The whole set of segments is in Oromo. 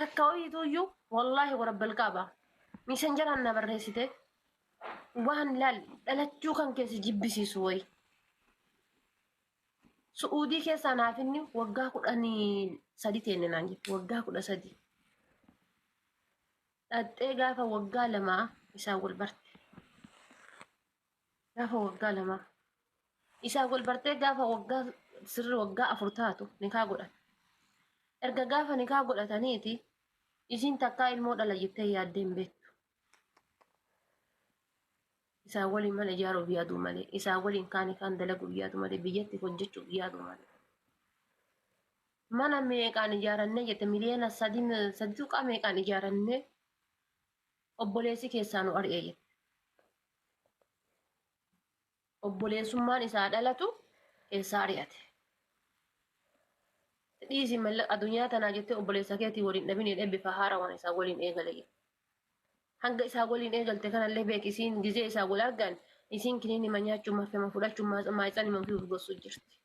Takka wayiituyyuu wallaahi warabbal kaaba. Miisanjaraan na barreessite waan laal dhalachuu kan keessi jibbisiisu wayi. Su'uudii keessaa naaf inni waggaa 13 teenne naan jette waggaa 13. Dhaxxee gaafa waggaa lamaa isaan wal barte. Gaafa waggaa lamaa. Isaan wal bartee gaafa waggaa sirri waggaa 4 taatu nikaa godhan. Erga gaafa nikaa godhataniiti isiin takkaa ilmoo dhala jettee yaaddee hin beektu. Isaan waliin mana ijaaruuf yaaduu malee, isaan waliin kaanii kaan dalaguuf yaaduu malee, biyyatti hojjechuuf yaaduu malee. Mana meeqaan ijaarannee jette miliyoona sadi sadi tuqaa meeqaan ijaarannee obboleessi keessaa nu ari'e jette. Obboleessummaan isaa dhalatu keessaa ari'ate. Dhiisi mallaqa addunyaa tanaa jettee obboleessa keetii waliin dhabin jedhee bifa haarawaan isaa waliin eegale jette. Hanga isaa waliin eegalte kanallee beeki isiin gizee isaa wal argan isiin kiniinima nyaachuu marfema fudhachuu maayixanima ofii of gossuu jirti.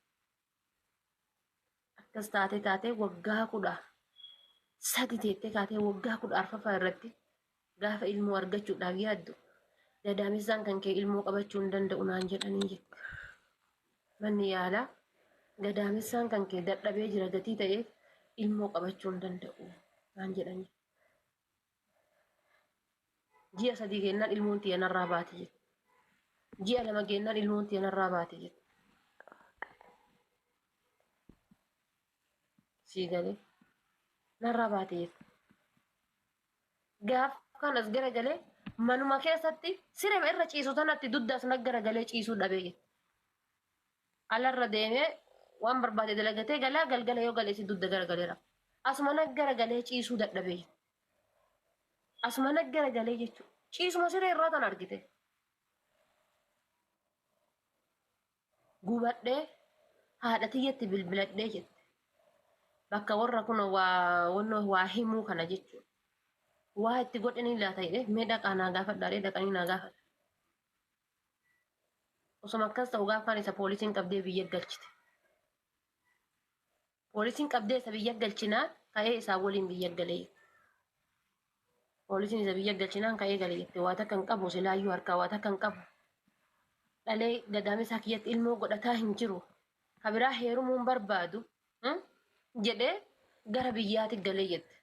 Akkas taatee taatee waggaa 13 teettee kaatee waggaa 14ffaa irratti gaafa ilmoo argachuudhaaf yaaddu gadaamessaan kan kee ilmoo qabachuu hin danda'u naan jedhanii jette. Manni yaalaa gadaamessaan kan kee dadhabee jira gatii ta'eef ilmoo qabachuu hin danda'u naan jedhanii. Ji'a 3 geennaan ilmoon tiyya narraa baate jette. Ji'a 2 geennaan ilmoon tiyya narraa baate jette. Sii galee narraa baate jette. Gaaf kan as garagalee manuma keessatti sirema irra ciisu tanatti dugda as na garagalee ciisuu dhabee jette. Alarra deemee waan barbaade dalagatee galaa galgala yoo gale si dugda garagaleera. Asuma na garagalee ciisuu dadhabee jette. Asuma na garagalee jechuudha. Ciisuma siree irraa tan argite. Gubadhee haadha tiyyatti bilbiladhee jette. Bakka warra kun waa wannoo waa himuu kana jechuudha. Waa itti godhanii laata jedhee mee dhaqaa naa gaafadhaa jedhee dhaqanii naa gaafata. Osoma akkas ta'u gaafaan isa poolisiin qabdee biyya galchite. Poolisiin qabdee isa biyya galchinaan ka'ee isaa waliin biyya galee jette. Poolisiin isa biyya galchinaan ka'ee gale jette. Waa takka hin qabu silaayyuu harkaa waa takka hin qabu. Dhalee gadaamessaa kiyyatti ilmoo godhataa hin jiru. Ka biraa heerumuu hin barbaadu jedhee gara biyyaatti galee jette.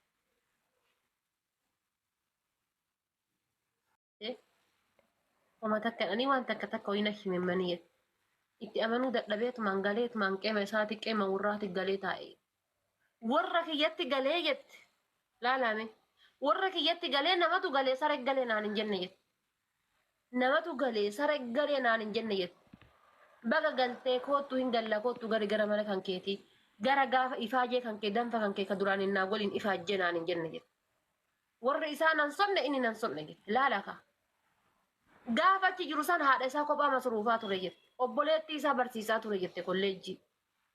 Homa takka jedhanii waan takka takka wayii na himemmanii jedhe. Itti amanuu dadhabeetumaan galeetumaan qeema isaati qeema warraati galee taa'e. Warra kiyyatti galee jette. Laalaame. Warra kiyyatti galee namatu galee sare galee naan hin jenne jette. Namatu galee sare galee naan hin jenne jette. Baga galtee koottu hin galla koottu gari gara mana kan keetii. Gara gaafa ifaajee kan kee danfa kan kee ka duraan hin naa waliin ifaajjee naan hin jenne jette. Warri isaa nan sobne inni nan sobne jette. Laala kaa. Gaafa achi jiru san haadha isaa kophaa masruufaa ture jette. Obboleettii isaa barsiisaa ture jette kolleejjii.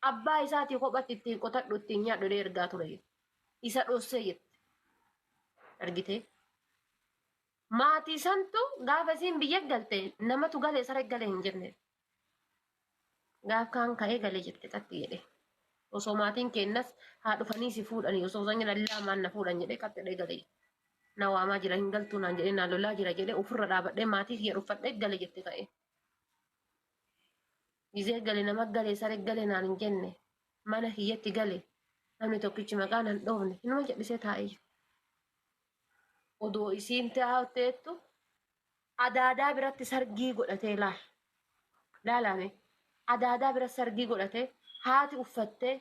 Abbaa isaatii kophatti ittiin qotadhu ittiin nyaadhu jedhee ergaa ture jette. Isa dhossee jette. Argitee? Maatii santu gaafa isiin biyya galte namatu galee sare galee hin jenne. Gaaf kaan ka'ee gale jette xatti jedhe. Osoo maatiin keennas haa dhufanii si fuudhanii osoo isaan jedhan laamaan na fuudhan jedhee qaxxi jedhee gale jette. Na waamaa jira hin galtuu naan jedhee naan lolaa jira jedhee ofirra dhaabadhee maatii kiyya dhuffadhee gale jette ka'ee. Gizee gale nama gale sare gale naan hin jenne mana kiyyatti gale namni tokkichi maqaa nan dhoofne inuma jedhisee taa'ee jira. Odoo isiin taa'teettu Adaadaa biratti sargii godhatee laal. Laalaame. Adaadaa bira sargii godhatee haati uffattee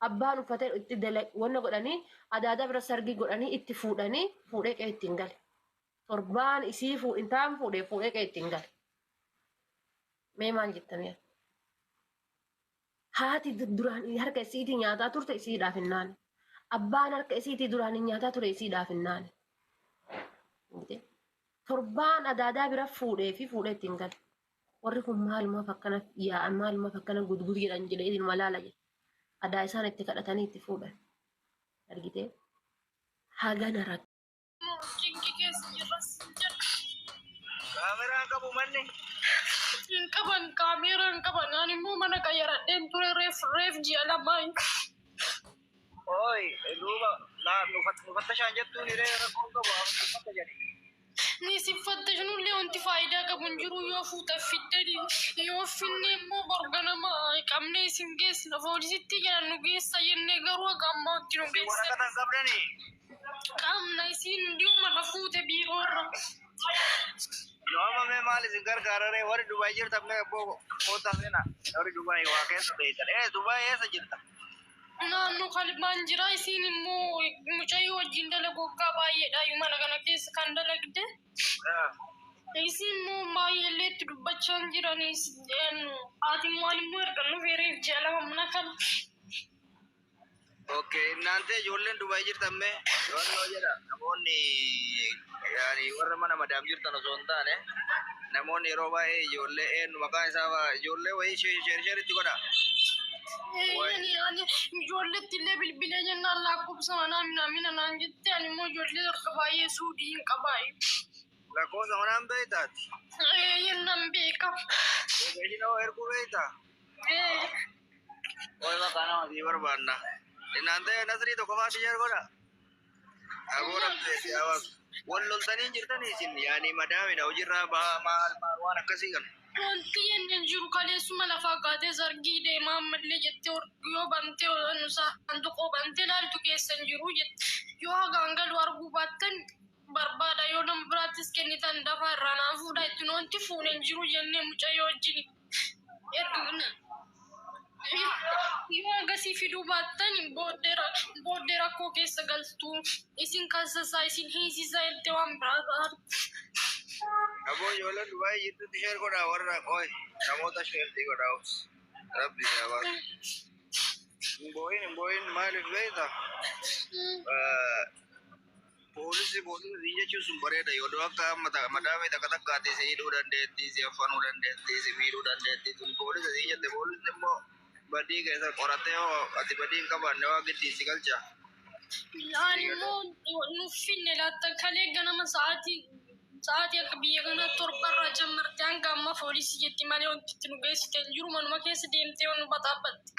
abbaan uffatee itti dala wanna godhanii adaadaa bira sargii godhanii itti fuudhanii fuudhee qe'ee ittiin gale. Torbaan isii intaan fuudhee fuudhee qe'ee ittiin gale. Mee maal jettamee? Haati duraan harka isiitii nyaataa turte isiidhaaf hin naane. Abbaan harka isiitii duraan hin nyaataa ture isiidhaaf hin naane. Torbaan adaadaa bira fuudhee fi fuudhee ittiin gale. Warri kun maalumaaf akkana yaa'an maalumaaf akkana gudgud jedhan jedhee inuma laala jedhe. Adaa isaan itti kadhatanii itti fuudhan. Argitee? Hagana rakka. Cinqii keessa jirras hin jedhu. Kaameraa qabu manni. Hin qaban kaameeraa hin qaban. Ani immoo mana qayyaradheen ture reef reef ji'a lamaa. Ooyi duuba Laa nu fattashaan jettuun hiree rakkoon qabu uffata jedhe. Ni isin fattashanullee wanti faayidaa qabu hin jiru yoo fuuta fiddanii yoo finne immoo borganama qabnee isin geessina poolisitti jedhan nu geessa jennee garuu haga ammaa wanti nu Isin geessan waraqata hin qabdanii? Qabna isin dhiyuma fuute biiroo irra. Yoo amma mee maal isin gargaararee warri Dubaay jirtan mee abboo kootaa seenaa. Warri Dubaay waa keessa beektan. Ee Dubaay eessa jirta? Naannoo kalbaan jira isin immoo mucayyoo wajjin dalagu waggaa baay'eedha mana kana keessa kan dalagde. Isin immoo baay'eellee itti dubbachaa hin jiranii haati waan immoo erga nu feereef ji'a lama mana kana. Okay, naantee ijoolleen Dubaay jirtan mee yoonnoo jedha namoonni yaani warra mana madaam jirtan osoo hin taane namoonni yeroo baay'ee ijoollee eenyu maqaan isaa fa'aa ijoollee wayii share share itti godha. Ani ani ijoolletti illee bilbilee jennaan lakkoofsa manaa minaa naan jette ani immoo ijoollee harka baay'ee suudii hin qabaayu. Lakkoofsa manaan beektaati. Yennaan beeka. Location hoo erguu beektaa? Oy maqaa nama sii barbaanna. Naantee Nasrii tokko fa'aati share godha. Aboo rabbi si hawaasu. Wal loltanii hin jirtanii isin yaani madaamidha hojiirraa bahaa maal maal waan akkasii kana. Wanti jenneen jiru kaleessuma lafaa kaatee sargii deemaa ammallee jettee yoo bantee saanduqoo bantee ilaaltu keessa hin jiru jette. Yoo hagaan galu arguu baattan barbaada yoo nama biraattis kennitan dafaa irraa naan fuudha ittiin wanti fuune hin jiru jennee mucayyoo wajjin. Yoo agasii fiduu baattan booddee rakkoo keessa galtu isin kassasaa isin hiisisaa jettee waan biraa ta'a. Aboo ijoolleen Dubaay jirtutti share godhaa warra qoy namoota share godhaa obs. Rabbi si hawaasu. Hin boo'in hin boo'in maaliif beektaa? Poolisii poolisii jechuun sun bareeda yoo akka amma madaamii takka takkaatti si hidhuu dandeetti si affanuu dandeetti si miidhuu dandeetti sun poolisa si jette poolisni immoo badii keessa qorattee yoo ati badii hin qabaanne waa giddi si galcha. Ani immoo nuuf finne laatta kalee ganama sa'aatii sa'aatii akka biyya kanaa torbarraa jammartee hanga ammaa poolisii jetti malee wanti itti nu geessite hin jiru manuma keessa deemtee nu baxaabbatte.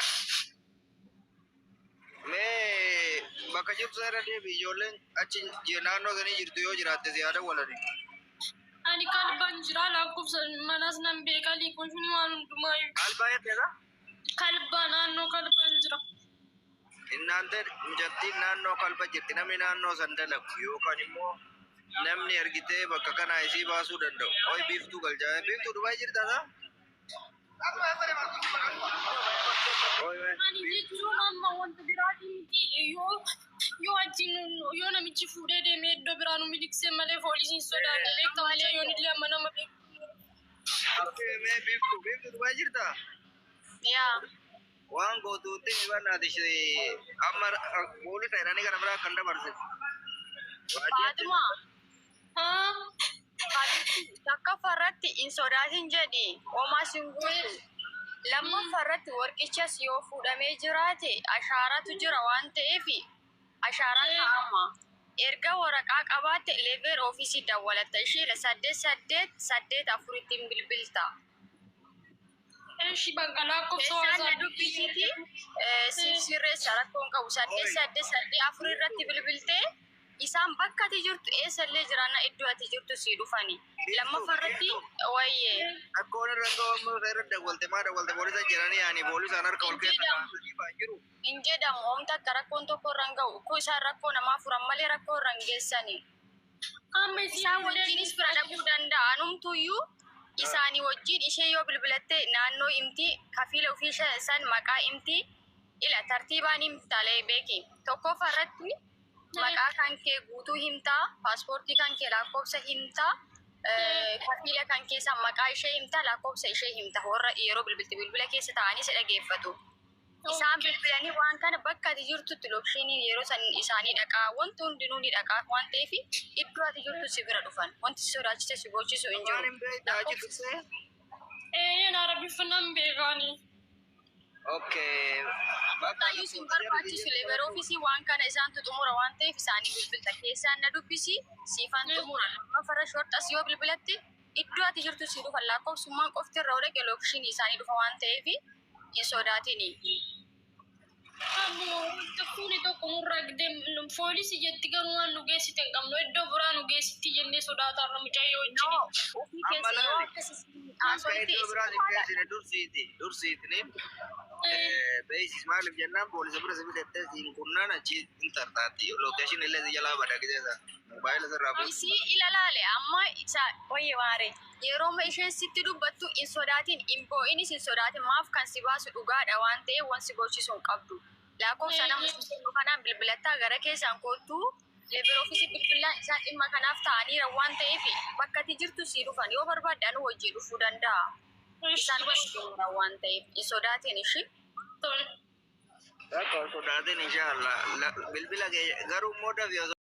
Mee bakka jirtu irra deebi ijoolleen achi naannoo sanii jirtu yoo jiraatte si yaada walani. Ani kalbaan jira lakkoofsa manaas nan beeka liikooshinii waan hundumaayyuu. Kalbaa jetteedha? Kalbaa naannoo kalbaan jira. Innaante mucattiin naannoo kalba jirti namni naannoo san dalagu yookaan immoo namni argitee bakka kanaa isii baasuu danda'u. Oy biiftuu galchaa biiftuu Dubaay jirta saa? Oy oy. Ani jechuun amma wanta biraatiin miti yoo yoo achi yoo namichi fuudhee deemee iddoo biraa nu miliqsee malee poolisiin sodaate beektaa mucayyoon illee amma nama beeku. Mee biiftuu biiftuu Dubaay jirta? Yaa. Waan gootuutti ni bannaati amma poolisa jedhanii gara biraa kan dabarse. Faatuma. Haa. Takkaffaa irratti hin sodaatin jedhi homaa sin guutu. Lammaffaa irratti warqichas yoo fuudhamee jiraate ashaaratu jira waan ta'eef ashaaraan kaa'ama. Erga waraqaa qabaatte labour office dawwalatta isheedha 8888 afuritti bilbilta. Eshi bakka lakkoofsa Keessaan na waasaa dubbisiiti siif sirreessa rakkoon qabu 8884 irratti bilbiltee isaan bakka ati jirtu eessallee jiraanna iddoo ati jirtu sii dhufani. Lammaffaa irratti wayyee. Rakkoon irra ga'u irra dawwalte maa dawwalte poolisa jedhanii yaani poolisaan harka ol keessa kaa'anii ba'an jiru. Hin jedhamu homta akka rakkoon tokko irra hin ga'u. Ukkoo isaan rakkoo namaa furan malee rakkoo irra hin geessani. Amma isin Isaan wajjinis bira dhaquu danda'a. Anumtuyyuu isaanii wajjin ishee yoo bilbilatte naannoo himti kafiila ofii san maqaa himti ila tartiibaan himtalee beeki. Tokkoffaa irratti maqaa kan kee guutuu himtaa, paaspoortii kan kee lakkoofsa himtaa, kafiila kan keessa maqaa ishee himtaa, lakkoofsa ishee himta. Warra yeroo bilbilti bilbila keessa taa'anii si dhageeffatu. Isaan bilbilanii waan kana bakka ati jirtutti location yeroo san isaanii dhaqaa wanti hundinuu ni dhaqaa waan ta'eef iddoo ati jirtu si bira dhufan wanti si sodaachise si gochisu hin Waan jiru. hin beektaa achi turtee? Eeyyeen arabiffannaan beekaani. Okay. Bakka Baay'ee sin barbaachisu labour office waan kana isaantu xumura waan ta'eef isaanii bilbilta keessaan na dubbisi siifan xumura lammaffara shorxas yoo bilbilatte iddoo ati jirtu si dhufan lakkoofsummaan qofti irra dhaqe location isaanii dhufa waan ta'eef hin sodaatini. Kuni tokko nurraa gidee foolisii jetti garuu waan nu geessite hin qabnu iddoo biraa nu geessitti jennee sodaatarra mucayyoo No, wajjin. ofii Amma keessa yoo laali. akkas Akka haasofte iddoo biraa isin sin geessine dursiiti. Dursiitini. Beesis maaliif jennaan poolisa bira si fidattee siin qunnaan achi hin tartaatti. Location illee si jalaa bada gisee sana. Mobaayila sirraa fuudhu. Isii ilalaale amma isa wayye waare yeroo isheen sitti dubbattu hin sodaatin, hin boo'inis, hin sodaatin. Maaf kan si baasu dhugaadha waan ta'eef waan si gochisu hin qabdu. Lakkoofsa nama si kennu kanaan bilbilattaa gara keessaan koottuu labour office bilbilaan isaan dhimma kanaaf ta'aniira waan ta'eef bakka ati jirtu si dhufan yoo barbaadde anu wajjin dhufuu danda'a. Isaan wajjin waan ta'eef hin sodaatin ishii. Tole. Akka sodaatin inshallah. Bilbila kee garuu immoo dafii osoo